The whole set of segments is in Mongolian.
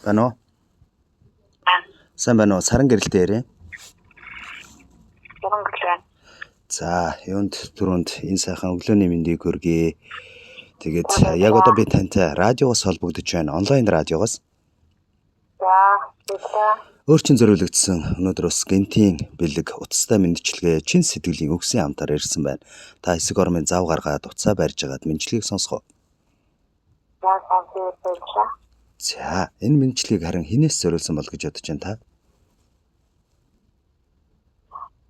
Байна уу? Сайн байна уу? Саран гэрэлтэй ярив. Саран гэрэл байна. За, юунд түрүүнд энэ сайхан өглөөний мэндийг хүргэе. Тэгээд яг одоо би тантай радиогоос холбогдож байна. Онлайн радиогоос. За, баярлалаа. Өөр чин зориулагдсан өнөөдөр бас гэнтийн бэлэг утастай мэндчилгээ чин сэтгэлийн өгсөн амтаар ирсэн байна. Та хэсэг ормын зав гаргаад утсаа барьж агаад мэндчилгээг сонсгоо. За, сонсъё, баярлалаа. За, энэ мэндчилгээг харин хинээс зориулсан бол гэж бодож байна та?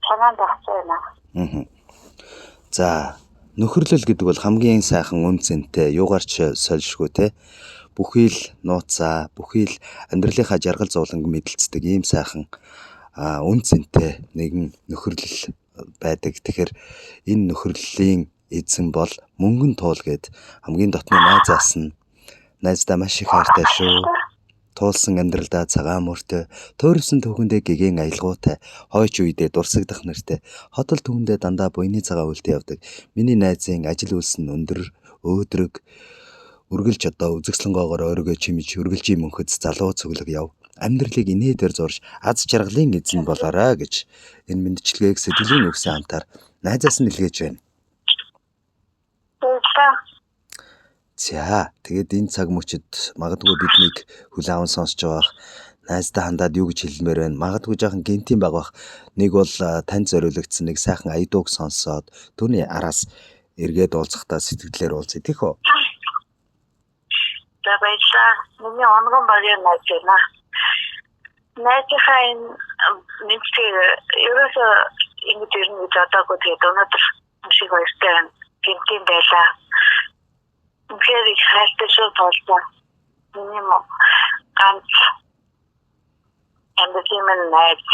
Чамаанд авсан байна. Аа. За, нөхөрлөл гэдэг бол хамгийн сайхан үн цэнтэй, юугаар ч сольшгүй те. Бүхий л нууцаа, бүхий л амьдралынхаа жаргал зовлонг мэдлцдэг ийм сайхан үн цэнтэй нэгэн нөхөрлөл байдаг. Тэгэхээр энэ нөхөрлөлийн эзэн бол мөнгөн туул гэд хамгийн дотны найзаас нь найздаа маш их хайртай шүү. Туулсан амьдралдаа цагаан мөртэй, туйрсан түүхэндээ гэгэн аялгаутай, хойч үедээ дурсагдах нэртэй, хотол түүхэндээ дандаа буйны цагаан үлдээ явдаг. Миний найзын ажил үйлс нь өндөр, өөдрөг, үргэлж одоо үзэсгэлэнгоогоор өөрийгөө чимж, үргэлжийн мөнхөд залуу цөглөг яв. Амьдралыг инээдээр зурж, аз жаргалын эзэн болоорой гэж энэ мэндчилгээг сэтгэлийн өгсөн амтаар найзаас нь илгээж байна. Баярлалаа. За, тэгээд энэ цаг мөчид магадгүй биднийг хүлээн аван сонсож байгаа найздаа хандаад юу гэж хэлмээр байна. Магадгүй жаахан гэнтийн баг бах. Нэг бол танд зориулагдсан нэг сайхан аядууг сонсоод түүний араас эргээд уулзахдаа сэтгэлээр уулзъя тийх үү? За, баярлалаа. Миний онгон багийн найз байна. Найзынхаа энэ мэндчилгээг ерөөсөө ингэж ирнэ гэж бодоагүй. Тэгээд өнөөдөр шиг баяртай байна. Гэнтийн байлаа. Үнэхээр их хайртай шүү тооллоо. Миний ганц амьдралын минь найз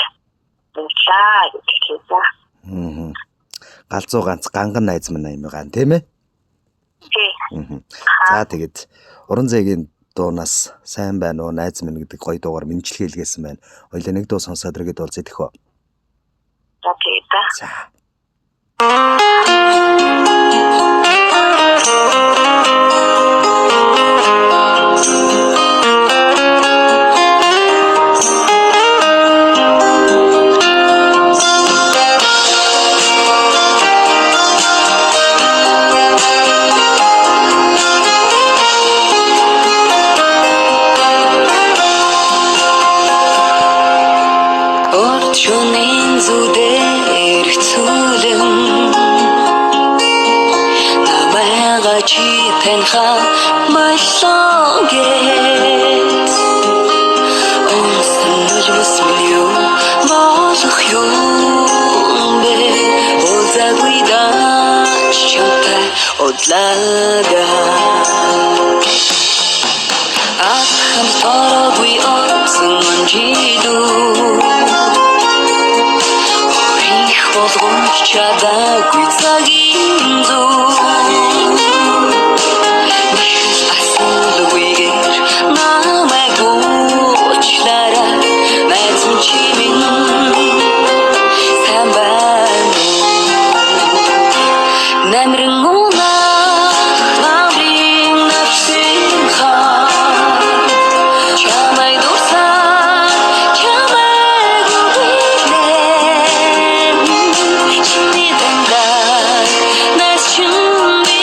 баярлалаа гэж хэлээ. Аа. Галзуу ганц ганган найз минь юм ган тийм ээ? Тий. За, тэгээд Уран зээгийн дуунаас сайн байна уу найз минь гэдэг гоё дуугаар мэндчилгээ илгээсэн байна. Хоёлаа нэг дуу сонсоод эргээд уулзъя тэх үү? За, тий та. За. Урд шөнийн зүдээр хэцүүлэн намайга чи таньха боллоо гэт Онсон нулимс минь юу болох юм бэ Уулзаагүй даач чамтай удлага Ахам тороогүй одсон онжидүү Их болгоомж чадаагүй цагийн зүү Нэгэл асуулгүйгээр намайг уучлаарай найз минь чи минь сайн байна уу Намран унах намрын навшин хаа Чамайг дурсаад чамайг үгүйлэн Чиний дандаа найз чинь би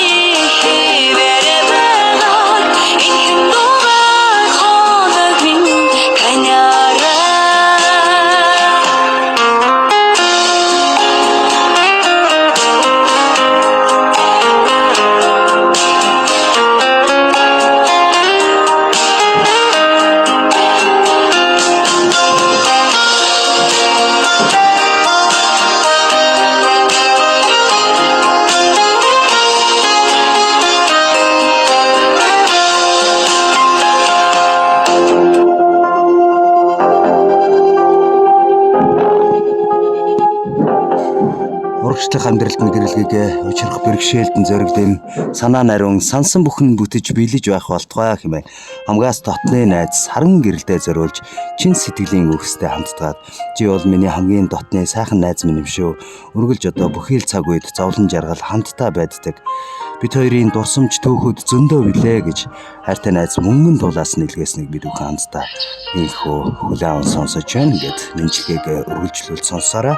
Урагшлах амьдралд нь гэрэлгийг учрах бэрхшээлдэн зоригдим санаа нариун сансан бүхэн бүтэж биелэж байх болтугай хэмээн хамгаас дотны найз саран гэрэлдээ зориулж чин сэтгэлийн үгстэй хамтдаад чи бол миний хамгийн дотны сайхан найз минь юм шүү. Үргэлж одоо бүхий л цаг үед зовлон жаргал хамтдаа байддаг. Бид хоёрын дурсамж төөхөд зөндөө билээ гэж хайртай найз мөнгөн тулаас нэлгээснийг бид бүхэн хамтдаа ийхүү хүлээн аван сонсож байна гэд мэндчилгээг үргэлжлүүлж сонсоорой.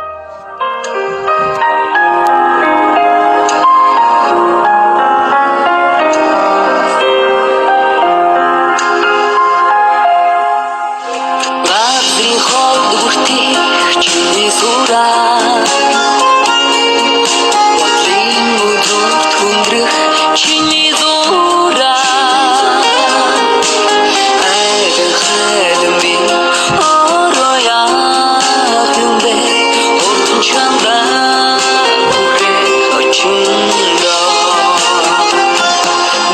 Газрын хол бүртэх чиний сураа Бодлын өдрөт хүндрэх чиний зураа Айлан хайлан би ороо яах юм бэ Хурдан чамдаа хүрэх очиндоо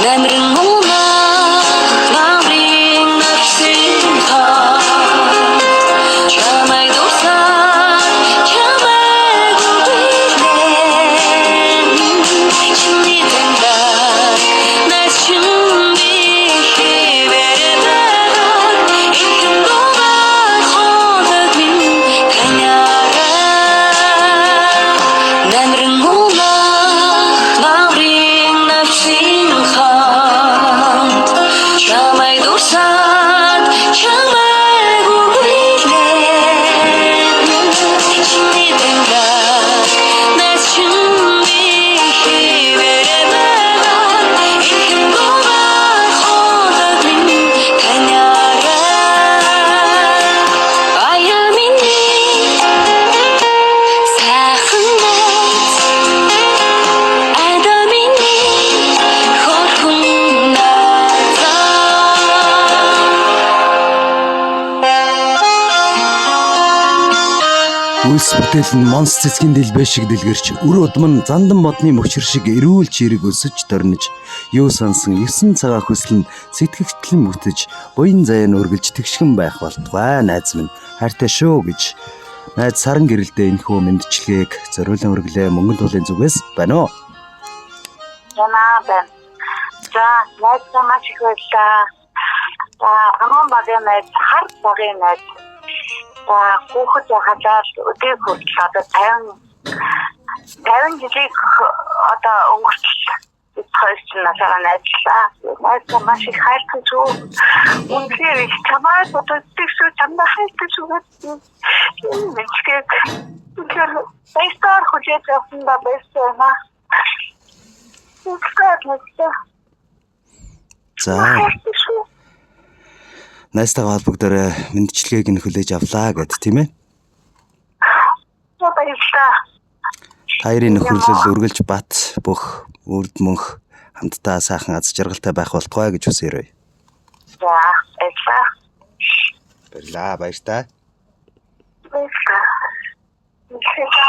Намрын унах намрын навсын хаа Чамайг дурсаад чамайг үгэлэн Чиний таньдаг найз чинь би хэвээр байгаа Инхэн дугаар хоног минь танаарай Намрын унах намрын навсын ханд Чамайг дурсаад чамайг үгэлэн Чиний таньдаг найз чинь би хэвээр байгаа Инхэн дугаар хоног минь танаарай Аяа миний сайхан найз Адам миний хөрхөн найзаа. Үйлс бүтээл нь монс цэцгийн дэлбэ шиг дэлгэрч үр удам нь зандан модны мөчр шиг эрүүл чирэг өсөж дорниж юу сансан 9 цагаа хүсэл нь сэтгэгтлэн бүтэж буян заяа нь үргэлж тэгшгэн байх болтугай найз минь хайртай шүү гэж найз саран гэрэлдээ энэхүү мэндчилгээг зориулан өргөлөө мөнгөн тулын зүгээс байна уу. Байна байна. За, найзаа маш их баярлалаа. За, хамгаан багийн найз, хар багийн найз. За, хүүхэд байхадаа л өдөө хүртэл одоо 50 жилийг одоо өнгөрчл бид хоёр чинь насаараа найзлаа. Найзаа маш их хайртай шүү. Үнэхээр их чамайг боддог шүү, чамдаа хайртай шүү гэдэг энэ мэдлэгийг үнэхээр баяртайгаар хүлээж авсандаа баяртай байна. Үнэхээр найзлаа. За Хайртай шүү. найзтайгаа холбогдорой мэндчилгээг нь хүлээж авлаа гэд тийм ээ. За, баярлалаа. Та хоёрын нөхөрлөл үргэлж бат бөх үрд мөнх хамтдаа сайхан аз жаргалтай байх болтугай гэж хүсээрэй. За, баярлалаа. Баярлалаа, баяртай. Баярлалаа. Баярлалаа.